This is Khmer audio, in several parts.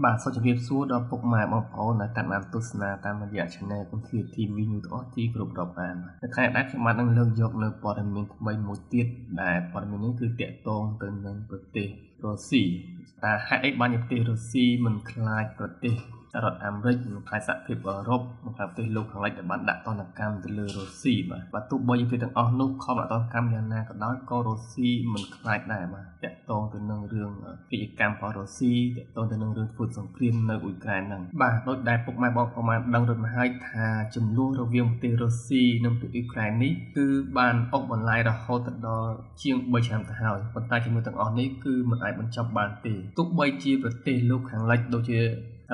បាទសូមជម្រាបសួរដល់ពុកម៉ែបងប្អូនដែលតាមដានទស្សនាតាមរយៈ Channel គុណធា TV News ទាំងអស់ទីគោរពរាប់អាននៅថ្ងៃនេះខ្ញុំបាទនឹងលើកយកនៅព័ត៌មានថ្មីមួយទៀតដែលព័ត៌មាននេះគឺទាក់ទងទៅនឹងប្រទេសរុស្ស៊ីតើហេតុអីបានជាប្រទេសរុស្ស៊ីមិនខ្លាចប្រទេសសហរដ្ឋអាមេរិកនិងខ្លាចសហភាពអឺរ៉ុបនិងខ្លាចប្រទេសលោកខាងលិចដែលបានដាក់ទណ្ឌកម្មទៅលើរុស្ស៊ីបាទបាទទោះបីជាប្រទេសទាំងអស់នោះខំដាក់ទណ្ឌកម្មយ៉ាងណាក៏ដោយក៏រុស្ស៊ីមិនខ្លាចដែរបាទទាក់ទងទៅនឹងរឿងពាណិជ្ជកម្មរបស់រុស្ស៊ីទាក់ទងទៅនឹងរឿងធ្វើសង្គ្រាមនៅអ៊ុយក្រែនហ្នឹងបាទដោយដែលពុកម៉ែបងប្អូនបានដឹងរួចមកហើយថាចំនួនរវាងប្រទេសរុស្ស៊ីនិងប្រទេសអ៊ុយក្រែននេះគឺបានអុកបន្លាយរហូតដល់ជាង3ឆ្នាំទៅហើយប៉ុន្តែចំនួនទាំងអស់នេះគឺមិនអាចបញ្ចប់បានទេទោះបីជាប្រទេសលោកខាងលិចដូចជា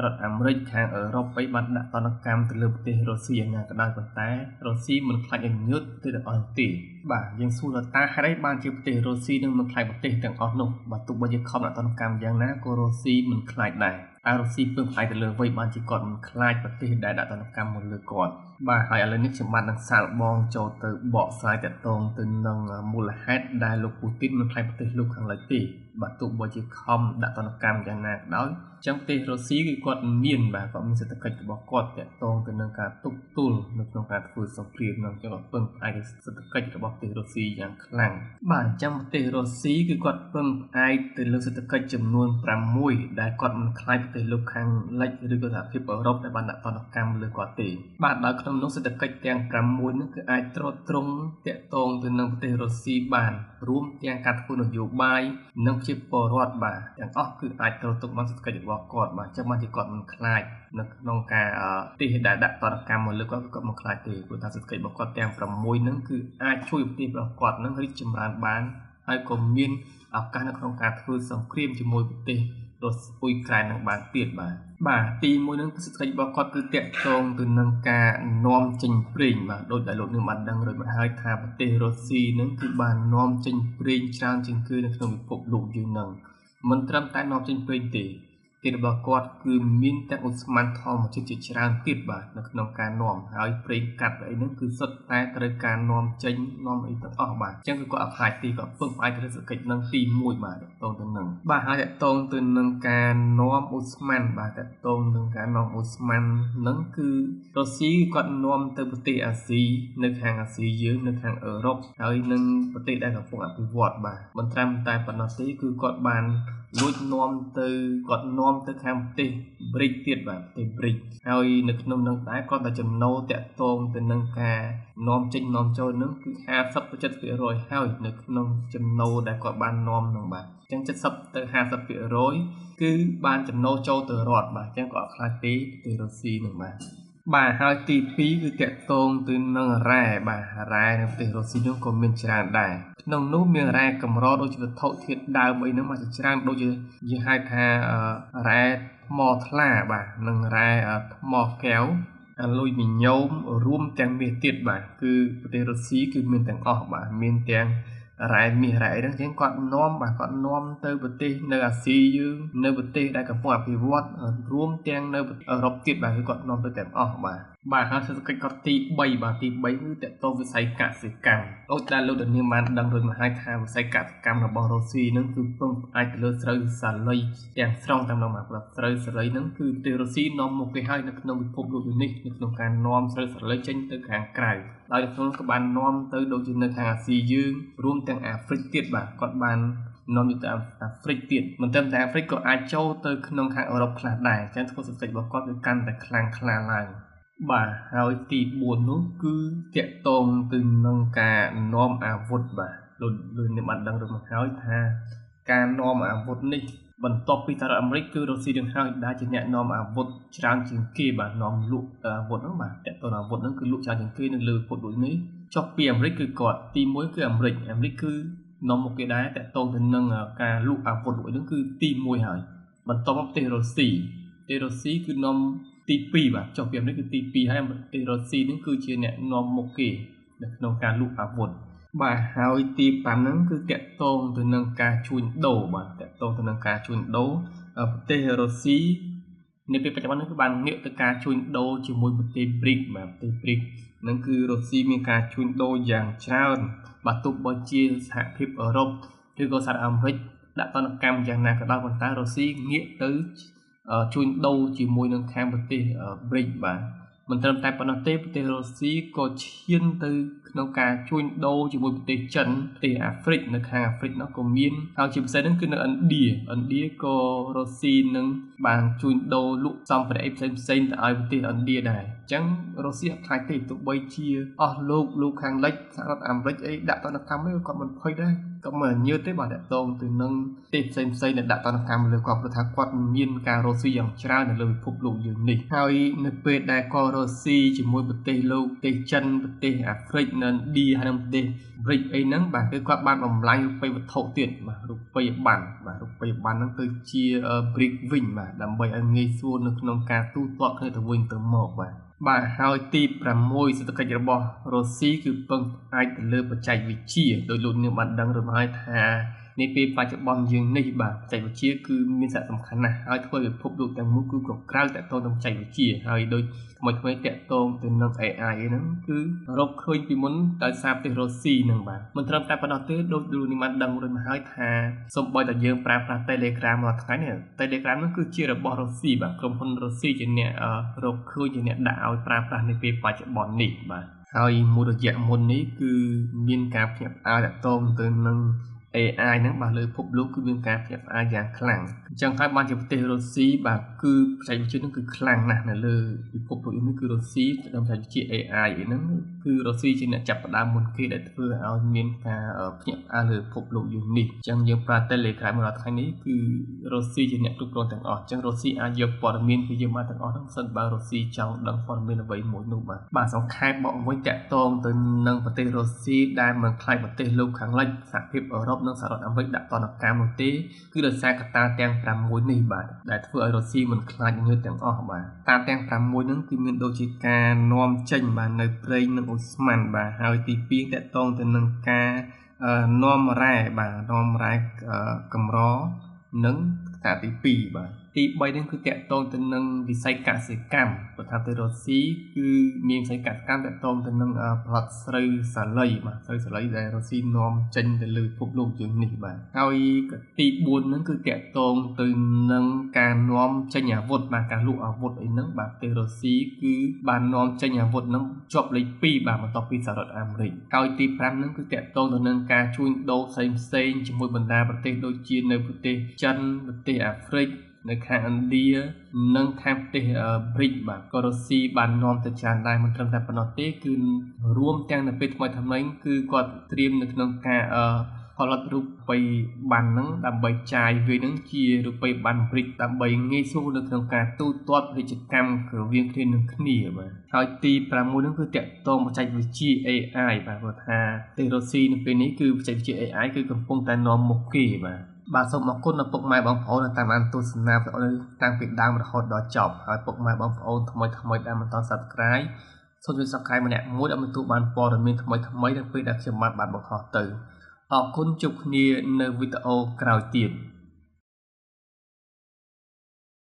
រដ្ឋអាមេរិកខាងអឺរ៉ុបអីបានដាក់ទណ្ឌកម្មទៅលើប្រទេសរុស្ស៊ីយ៉ាងណាក៏ដោយប៉ុន្តែរុស្ស៊ីមិនខ្លាចឲ្យញើតប្រទេសទាំងអស់ទេបាទយើងសួរថាតើហេតុអីបានជាប្រទេសរុស្ស៊ីនឹងមិនខ្លាចប្រទេសទាំងអស់នោះបាទទោះបីជាខំដាក់ទណ្ឌកម្មយ៉ាងណាក៏រុស្ស៊ីមិនខ្លាចដែរតើរុស្ស៊ីពឹងផ្អែកទៅលើអ្វីបានជាគាត់មិនខ្លាចប្រទេសដែលដាក់ទណ្ឌកម្មមកលើគាត់បាទហើយឥឡូវនេះខ្ញុំបាទនឹងសាកល្បងចូលទៅបកស្រាយទាក់ទងទៅនឹងមូលហេតុដែលលោកពូទីនមិនខ្លាចប្រទេសលោកខាងលិចទេបាទទោះបីជាខំដាក់ទណ្ឌកម្មយ៉ាងណាក៏ដោយចឹងប្រទេសរុស្ស៊ីគឺគាត់មានបាទគាត់មានសេដ្ឋកិច្ចរបស់គាត់ទាក់ទងទៅនឹងការទប់ទល់នៅក្នុងការធ្វើសង្គ្រាមនឹងចឹងគាត់ពឹងផ្អែកលើសេដ្ឋកិច្ចរបស់ប្រទេសរុស្ស៊ីយ៉ាងខ្លាំងបាទអញ្ចឹងប្រទេសរុស្ស៊ីគឺគាត់ពឹងផ្អែកទៅលើសេដ្ឋកិច្ចចំនួន6ដែលគាត់មិនខ្លាចប្រទេសលោកខាងលិចឬក៏សហភាពអឺរ៉ុបដែលបានដាក់ទណ្ឌកម្មលើគាត់ទេបាទដោយក្នុងនោះសេដ្ឋកិច្ចទាំង6នោះគឺអាចទ្រទ្រង់ទាក់ទងទៅនឹងប្រទេសរុស្ស៊ីបានរួមទាំងការធ្វើនយោបាយនិងជាពលរដ្ឋបាទទាំងអស់គឺអាចទ្រទ្រង់បានសេដ្ឋកិច្ចរបស់គាត់បាទចឹងបានជាគាត់មិនខ្លាចនៅក្នុងការប្រទេសដែលដាក់ទណ្ឌកម្មមកលើគាត់គាត់មិនខ្លាចទេព្រោះថាសេដ្ឋកិច្ចរបស់គាត់ទាំង6ហ្នឹងគឺអាចជួយប្រទេសរបស់គាត់នឹងរីកចម្រើនបានហើយក៏មានឱកាសនៅក្នុងការធ្វើសង្គ្រាមជាមួយប្រទេសរុស្ស៊ីអ៊ុយក្រែននឹងបានទៀតបាទបាទទី1នឹងសេដ្ឋកិច្ចរបស់គាត់គឺទាក់ទងទៅនឹងការនាំចេញប្រេងបាទដោយដែលលោកនឹងបានដឹងរួចមកហើយថាប្រទេសរុស្ស៊ីនឹងគឺបាននាំចេញប្រេងច្រើនជាងគេនៅក្នុងពិភពលោកយើងនឹងមិនត្រឹមតែនាំចេញប្រេងទេទីរបស់គាត់គឺមានទាំងឧស្ម័នធម្មជាតិជាច្រើនទៀតបាទនៅក្នុងការនាំហើយប្រេងកាត់អីហ្នឹងគឺសុទ្ធតែត្រូវការនាំចេញនាំអីទាំងអស់បាទអញ្ចឹងគឺគាត់អត់ខ្លាចទីគាត់ពឹងផ្អែកទៅលើសេដ្ឋកិច្ចនឹងទី1បាទតកតងទៅនឹងបាទហើយតកតងទៅនឹងការនាំឧស្ម័នបាទតកតងនឹងការនាំឧស្ម័នហ្នឹងគឺរុស្ស៊ីគាត់នាំទៅប្រទេសអាស៊ីនៅខាងអាស៊ីយើងនៅខាងអឺរ៉ុបហើយនិងប្រទេសដែលកំពុងអភិវឌ្ឍបាទមិនត្រឹមតែប៉ុណ្ណោះទេគឺគាត់បានលួចនាំទៅគាត់នាំទៅខាងប្រទេសប្រិចទៀតបាទប្រទេសប្រិចហើយនៅក្នុងនឹងដែរគាត់តែចំណូលតាក់ទងទៅនឹងការនាំចេញនាំចូលនឹងគឺ50ទៅ70%ហើយនៅក្នុងចំណូលដែលគាត់បាននាំនឹងបាទអញ្ចឹង70ទៅ50%គឺបានចំណូលចូលទៅរដ្ឋបាទអញ្ចឹងគាត់អត់ខ្លាចទេប្រទេសរុស្ស៊ីនឹងបាទបាទហើយទី2គឺតាក់ទងទៅនឹងរ៉ែបាទរ៉ែនៅប្រទេសរុស្ស៊ីនោះក៏មានច្រើនដែរក្នុងនោះមានរ៉ែកម្រដូចជាវត្ថុធាតុដើមអីហ្នឹងមកច្រើនដូចជាយើងហៅថារ៉ែថ្មថ្លាបាទនិងរ៉ែថ្មកែវអាលុយមីញ៉ូមរួមទាំងមាសទៀតបាទគឺប្រទេសរុស្ស៊ីគឺមានទាំងអស់បាទមានទាំងរ៉ែមាសរ៉ែអីហ្នឹងចឹងគាត់នាំបាទគាត់នាំទៅប្រទេសនៅអាស៊ីយើងនៅប្រទេសដែលកំពុងអភិវឌ្ឍរួមទាំងនៅអឺរ៉ុបទៀតបាទគឺគាត់នាំទៅទាំងអស់បាទបាទហើយសេដ្ឋកិច្ចគាត់ទី3បាទទី3គឺតកតងវិស័យកសិកម្មដូចដែលលោកដានៀងបានដឹងរួចមកហើយថាវិស័យកសិកម្មរបស់រុស្ស៊ីនឹងគឺពឹងផ្អែកទៅលើស្រូវសាលីទាំងស្រុងតែម្ដងបាទស្រូវសាលីនឹងគឺប្រទេសរុស្ស៊ីនាំមុខគេហើយនៅក្នុងពិភពលោកនេះនៅក្នុងការនាំស្រូវសាលីចេញទៅខាងក្រៅដោយក្នុងក៏បាននាំទៅដូចជានៅខាងអាស៊ីយើងរួមទាំងអាហ្វ្រិកទៀតបាទគាត់បាននាំទៅអាហ្វ្រិកទៀតមិនត្រឹមតែអាហ្វ្រិកក៏អាចចូលទៅក្នុងខាងអឺរ៉ុបខ្លះដែរអញ្ចឹងធ្វើសេដ្ឋកិច្ចរបស់គាត់គឺកាន់តែខ្លាំងក្លាឡើងបាទហើយទី4នោះគឺតាក់ទងទៅនឹងការនាំអាវុធបាទលោកនេះបានដឹងរួចមកហើយថាការនាំអាវុធនេះបន្ទាប់ពីសហរដ្ឋអាមេរិកគឺរុស្ស៊ីនឹងហើយដែលជាអ្នកនាំអាវុធច្រើនជាងគេបាទនាំលក់អាវុធហ្នឹងបាទតាក់ទងអាវុធហ្នឹងគឺលក់ច្រើនជាងគេនៅលើពិភពលោកនេះចុះពីអាមេរិកគឺគាត់ទី1គឺអាមេរិកអាមេរិកគឺនាំមុខគេដែរតាក់ទងទៅនឹងការលក់អាវុធហ្នឹងគឺទី1ហើយបន្ទាប់មកប្រទេសរុស្ស៊ីប្រទេសរុស្ស៊ីគឺនាំទី2បាទចុះពីអាមេរិកគឺទី2ហើយប្រទេសរុស្ស៊ីហ្នឹងគឺជាអ្នកនាំមុខគេនៅក្នុងការលក់អាវុធបាទហើយទី5ហ្នឹងគឺតាក់ទងទៅនឹងការជួញដូរបាទតាក់ទងទៅនឹងការជួញដូរប្រទេសរុស្ស៊ីនៅពេលបច្ចុប្បន្ននេះគឺបានងាកទៅការជួញដូរជាមួយប្រទេសប្រិកបាទប្រទេសប្រិកហ្នឹងគឺរុស្ស៊ីមានការជួញដូរយ៉ាងច្រើនបាទទោះបីជាសហភាពអឺរ៉ុបឬក៏សហរដ្ឋអាមេរិកដាក់ទណ្ឌកម្មយ៉ាងណាក៏ដោយប៉ុន្តែរុស្ស៊ីងាកទៅ ជួញដូរជាមួយនឹងខាងប្រទេស BRICS បាទមិនត្រឹមតែប៉ុណ្ណោះទេប្រទេសរុស្ស៊ីក៏ឈានទៅក្នុងការជួញដូរជាមួយប្រទេសចិនប្រទេសអាហ្វ្រិកនៅខាងអាហ្វ្រិកនោះក៏មានហើយជាពិសេសហ្នឹងគឺនៅឥណ្ឌាឥណ្ឌាក៏រុស្ស៊ីនឹងបានជួញដូរលក់សម្ភារៈផ្សេងផ្សេងទៅឲ្យប្រទេសឥណ្ឌាដែរអញ្ចឹងរុស្ស៊ីអត់ខ្លាចទេទោះបីជាអស់លោកលោកខាងលិចសហរដ្ឋអាមេរិកអីដាក់ទណ្ឌកម្មឯងគាត់មិនភ័យដែរក៏មិនញើទេបាទតកតងទៅនឹងប្រទេសផ្សេងផ្សេងដែលដាក់ទណ្ឌកម្មលើគាត់ព្រោះថាគាត់មានការរកស៊ីយ៉ាងច្រើននៅលើពិភពលោកយើងនេះហើយនៅពេលដែលគាត់រកស៊ីជាមួយប្រទេសលោកប្រទេសចិនប្រទេសអាហ្វ្រិកនៅឥណ្ឌាហើយនិងប្រទេស BRICS អីហ្នឹងបាទគឺគាត់បានបំលែងរូបិយវត្ថុទៀតបាទរូបិយប័ណ្ណបាទរូបិយប័ណ្ណហ្នឹងទៅជា BRICS វិញបាទដើម្បីឲ្យងាយស្រួលនៅក្នុងការទូទាត់គ្នាទៅវិញទៅមកបាទបាទហើយទី6សេដ្ឋកិច្ចរបស់រុស្ស៊ីគឺពឹងផ្អែកទៅលើបច្ចេកវិទ្យាដោយលោកនាងបានដឹងរួចមកហើយថានាពេលបច្ចុប្បន្នយើងនេះបាទបច្ចេកវិទ្យាគឺមានសារៈសំខាន់ណាស់ហើយធ្វើឲ្យពិភពលោកទាំងមូលគឺក៏ក្រៅតាក់ទងនឹងបច្ចេកវិទ្យាហើយដូចថ្មីថ្មីតាក់ទងទៅនឹង AI ហ្នឹងគឺរកឃើញពីមុនដោយសារប្រទេសរុស្ស៊ីហ្នឹងបាទមិនត្រឹមតែប៉ុណ្ណោះទេដូចលោកនាងបានដឹងរួចមកហើយថាសូម្បីតែយើងប្រើប្រាស់ Telegram រាល់ថ្ងៃនេះ Telegram ហ្នឹងគឺជារបស់រុស្ស៊ីបាទក្រុមហ៊ុនរុស្ស៊ីជាអ្នករកឃើញជាអ្នកដាក់ឲ្យប្រើប្រាស់នាពេលបច្ចុប្បន្ននេះបាទហើយមួយរយៈមុននេះគឺមានការភ្ញាក់ផ្អើលតាក់ទងទៅនឹង AI ហ្នឹងបាទលើពិភពលោកគឺមានការភ្ញាក់ផ្អើលយ៉ាងខ្លាំងអញ្ចឹងហើយបានជាប្រទេសរុស្ស៊ីបាទគឺបច្ចេកវិទ្យាហ្នឹងគឺខ្លាំងណាស់នៅលើពិភពលោកនេះគឺរុស្ស៊ីទៅដល់បច្ចេកវិទ្យា AI ហ្នឹងគឺរុស្ស៊ីជាអ្នកចាប់ផ្ដើមមុនគេដែលធ្វើឲ្យមានការភ្ញាក់ផ្អើលលើពិភពលោកយើងនេះអញ្ចឹងយើងប្រើ Telegram រាល់ថ្ងៃនេះគឺរុស្ស៊ីជាអ្នកគ្រប់គ្រងទាំងអស់អញ្ចឹងរុស្ស៊ីអាចយកព័ត៌មានពីយើងបានទាំងអស់ហ្នឹងសិនបើរុស្ស៊ីចង់ដឹងព័ត៌មានអ្វីមួយនោះបាទបាទសង្ខេបបកវិញតាក់ទងទៅនឹងប្រទេសរុស្ស៊ីដែលមិនខ្លាចប្រទេសលោកខាងលិចសហភាពអឺរ៉ុបនិងសហរដ្ឋអាមេរិកដាក់ទណ្ឌកម្មនោះទេគឺដោយសារកត្តាទាំង6នេះបាទដែលធ្វើឲ្យរុស្ស៊ីមិនខ្លាចញើទាំងអស់បាទតាទាំង6ហ្នឹងគឺមានដូចជាការនាំចេញបាទនៅប្រេងនិងអូស្មန်បាទហើយទី2តាក់ទងទៅនឹងការនាំរ៉ែបាទនាំរ៉ែកម្រនិងកត្តាទី2បាទទី3នេះគឺតាក់ទងទៅនឹងវិស័យកសិកម្មព្រោះថាទៅរុស្ស៊ីគឺមានវិស័យកសិកម្មតាក់ទងទៅនឹងផលិតស្រូវសាលីបាទស្រូវសាលីដែលរុស្ស៊ីនាំចេញទៅលើពិភពលោកយើងនេះបាទហើយទី4ហ្នឹងគឺតាក់ទងទៅនឹងការនាំចេញអាវុធបាទការលក់អាវុធអីហ្នឹងបាទប្រទេសរុស្ស៊ីគឺបាននាំចេញអាវុធហ្នឹងជាប់លេខ2បាទបន្ទាប់ពីសហរដ្ឋអាមេរិកហើយទី5ហ្នឹងគឺតាក់ទងទៅនឹងការជួញដូរផ្សេងផ្សេងជាមួយបណ្ដាប្រទេសដូចជានៅប្រទេសចិនប្រទេសអាហ្វ្រិកនៅខាងឥណ្ឌានិងខាងប្រទេស BRICS បាទក៏រុស្ស៊ីបាននាំទៅច្រើនដែរមិនត្រឹមតែប៉ុណ្ណោះទេគឺរួមទាំងនៅពេលថ្មីថ្មីគឺគាត់ត្រៀមនៅក្នុងការផលិតរូបិយប័ណ្ណហ្នឹងដើម្បីចាយវាហ្នឹងជារូបិយប័ណ្ណ BRICS ដើម្បីងាយស្រួលនៅក្នុងការទូទាត់ពាណិជ្ជកម្មរវាងគ្នានឹងគ្នាបាទហើយទី6ហ្នឹងគឺតាក់ទងបច្ចេកវិទ្យា AI បាទព្រោះថាប្រទេសរុស្ស៊ីនៅពេលនេះគឺបច្ចេកវិទ្យា AI គឺកំពុងតែនាំមុខគេបាទបាទសូមអរគុណដល់ពុកម៉ែបងប្អូនដែលតាមដានទស្សនាវីដេអូនេះតាំងពីដើមរហូតដល់ចប់ហើយពុកម៉ែបងប្អូនថ្មីថ្មីដែលមិនទាន់ Subscribe សូមជួយ Subscribe ម្នាក់មួយដើម្បីទទួលបានព័ត៌មានថ្មីថ្មីនៅពេលដែលខ្ញុំបានបង្ហោះទៅអរគុណជួបគ្នានៅវីដេអូក្រោយទៀត។